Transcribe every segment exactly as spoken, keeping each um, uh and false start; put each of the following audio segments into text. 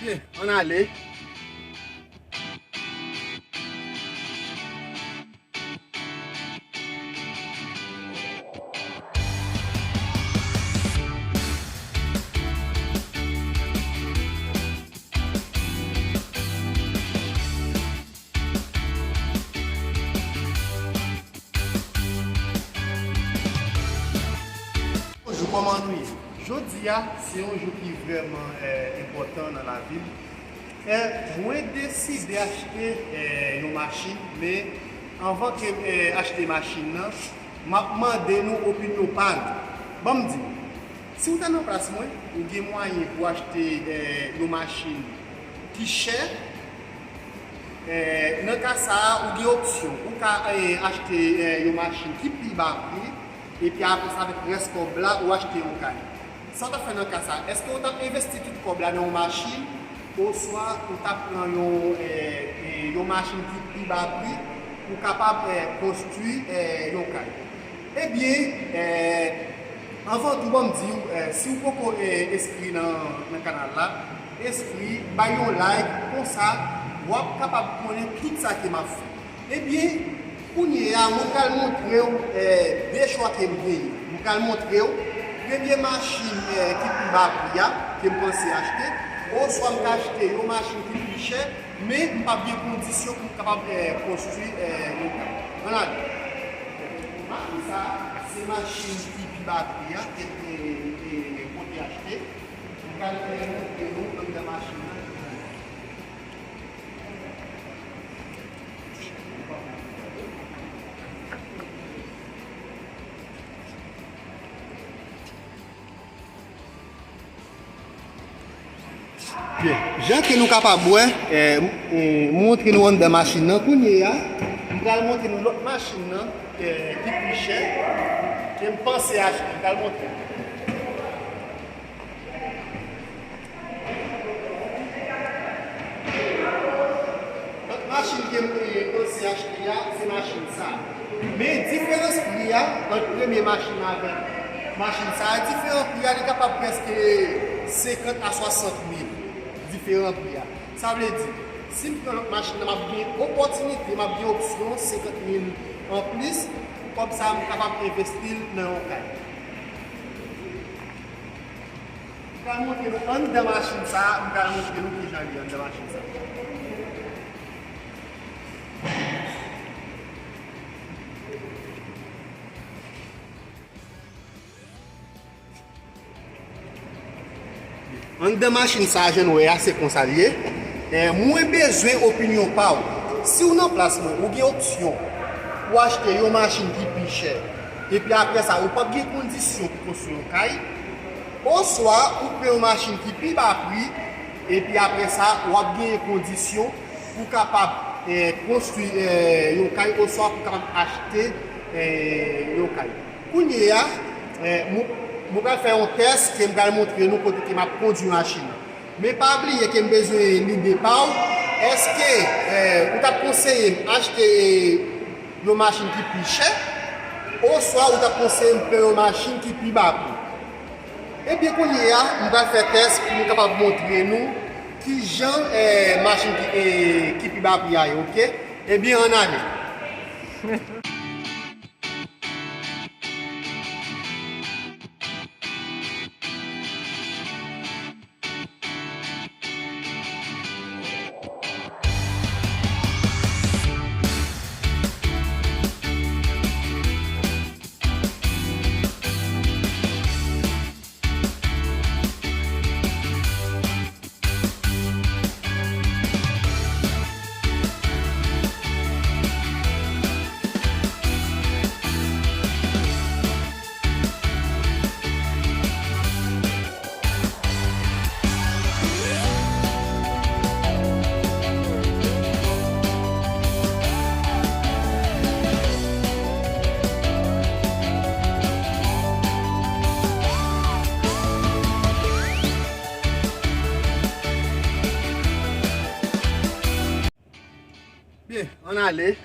Byen, ann ale. Bonjou, kòman nou ye? Jodi a, se yon jou ki vrèman, eh, enpòtan nan lavi m. Eh, mwen deside achte, eh, yon machin, men anvan ke m, eh, achte machin nan, m ap mande nou opinyon pa nou. Ban m di nou, si w ta nan plas mwen, ou gen mwayen pou w achte, eh, yon machin ki chè, eh, nan ka sa a, ou gen opsyon. Ou ka, eh, achte, eh, yon machin ki pi ba pri, epi apre sa, avèk rès kòb la, ou achte yon kay. Sa w t ap fè nan ka sa a? Èske w t ap envesti tout kòb la nan yon machin, oswa ou t ap pran yon, eh, eh, yon machin ki pi ba pri pou w kapab, eh, konstwi, eh, yon kay? Ebyen, eh, anvan tou, ban m di w, eh, si w poko, eh, enskri nan, nan kanal la, enskri, bay yon like, konsa, w ap kapab konnen tout sa ke m ap fè. Ebyen, kounye a, mwen pral montre w, eh, de chwa ke m genyen. Mwen pral montre w premye machin, eh, ki pi ba pri a, ke m panse achte, oswa m ka achte yon machin ki pi chè, men m p ap gen kondisyon pou m kapab, eh, konstwi, eh, yon kay. Ann ale. Machin sa a, se machin ki pi ba pri a, ke, ke, ke, ke m pote achte. M pral, eh, montre nou anndan machin nan. Byen, jan ke nou kapab wè, eh, m, eh, m montre nou anndan machin nan. Kounye a, m pral montre nou lòt machin nan, eh, ki pi chè, ke m panse achte. M pral montre nou. Lòt machin ke m te panse achte a, se machin sa a. Men diferans pri a ant premye machin nan avèk machin sa a, diferans pri a, li kapab prèske senkant a swasant mil diferan pri a. Sa vle di, si m pran lòt machin nan, m ap gen opòtinite, m ap gen opsyon senkant mil anplis, pou kòb sa a, m kapab envesti l nan yon kay. M pral montre nou anndan machin sa a, m pral montre nou kijan li anndan machin sa a. Anndan machin sa a, jan nou wè a, se konsa l ye. Eh, mwen bezwen opinyon pa w. Si w nan plas mwen, ou gen opsyon pou w achte yon machin ki pi chè. Epi apre sa, ou p ap gen kondisyon pou konstwi yon kay. Oswa, ou pran yon machin ki pi ba pri, epi apre sa, w ap genyen kondisyon pou w kapab, eh, konstwi, eh, yon kay, oswa pou w kapab achte, eh, yon kay. Kounye a, eh, mwen, mwen pral fè yon tès ke m pral montre nou kote ke m ap kondwi machin nan. Men pa bliye ke m bezwen lide pa w. Èske, eh, ou t ap konseye m achte yon machin ki pi chè, oswa ou t ap konseye m pran yon machin ki pi ba pri? Ebyen, kounye a, m pral fè tès pou m kapab montre nou kijan, eh, machin ki, eh, ki pi ba pri a ye, oke? Ebyen, ann ale. Byen, ann ale.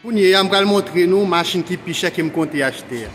Kounye a, m pral montre nou machin ki pi chè ke m konte achte a.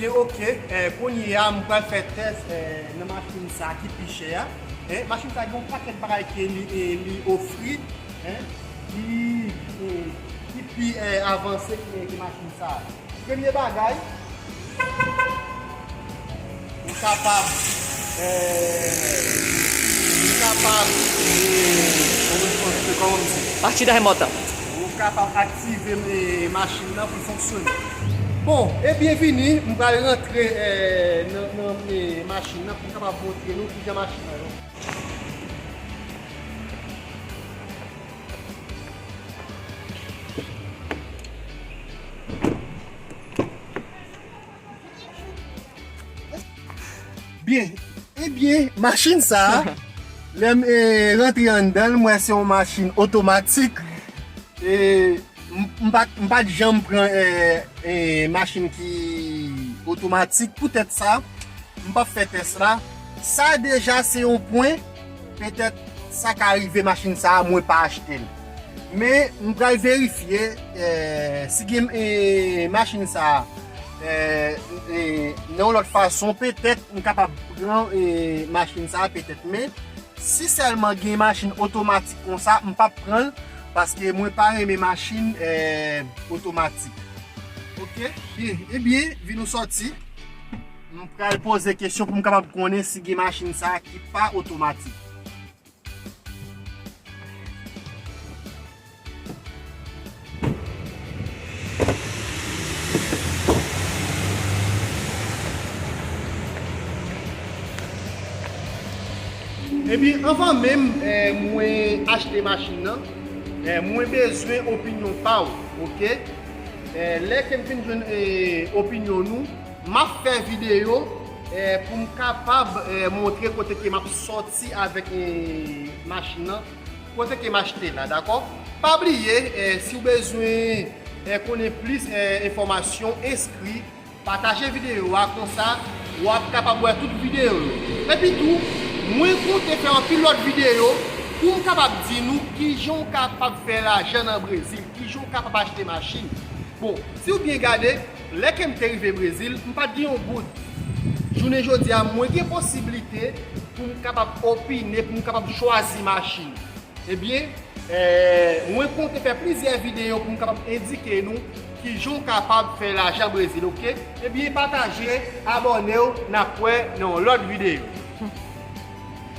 Byen, oke. Eh, kounye a, m pral fè tès, eh, nan machin sa ki pi chè a. Eh, machin sa gen yon pakèt bagay ke li, eh, li ofri, eh, ki, eh, ki pi, eh, avanse ke, ke machin sa. Premye bagay, ou kapab, eh, ou kapab, eh, kòman m di? Partida remota. Ou kapab aktive, eh, machin nan pou l fonksyone. Bon, e byenvini, m pral rantre, eh, nan, nan, eh, machin nan pou m kapab montre nou kijan machin nan ye. Byen, ebyen, machin sa a, lè m, eh, rantre anndan l, m wè se yon machin otomatik. E m, m pa, m pa t janm pran, eh, eh, machin ki otomatik. Poutèt sa, m p ap fè tès la. Sa deja se yon pwen. Petèt sa ka rive machin sa a, mwen pa achte l. Men m pral verifye, eh, si gen, eh, machin sa a, eh, eh, nan yon lòt fason, petèt m kapab pran, eh, machin sa a, petèt. Men si sèlman gen machin otomatik konsa, m p ap pran l, paske mwen pa renmen machin, eh, otomatik. Oke? Byen, ebyen, vin nou sòti. M pral poze kesyon pou m kapab konnen si gen machin sa a ki pa otomatik. Ebyen, anvan menm, eh, mwen achte machin nan, eh, mwen bezwen opinyon pa w, oke? Eh, lè ke m fin jwenn, eh, opinyon nou, m ap fè videyo, eh, pou m kapab, eh, montre kote ke m ap sòti avèk, eh, machin nan, kote ke m achte la, dakò? Pa bliye, eh, si w bezwen, eh, konnen plis, eh, enfòmasyon, enskri, pataje videyo a, konsa w ap kapab wè tout videyo yo. Epi tou, mwen konte fè anpil lòt videyo pou m kapab di nou kijan w kapab fè lajan nan Brezil, kijan w kapab achte machin. Bon, si w byen gade, lè ke m te rive Brezil, m pa t gen yon goud. Jounen jodi a, mwen gen posiblite pou m kapab opine, pou m kapab chwazi machin. Ebyen, eh, mwen konte fè plizyè videyo pou m kapab endike nou kijan w kapab fè lajan Brezil, oke? Ebyen, pataje, abòne w, n ap wè nan yon lòt videyo.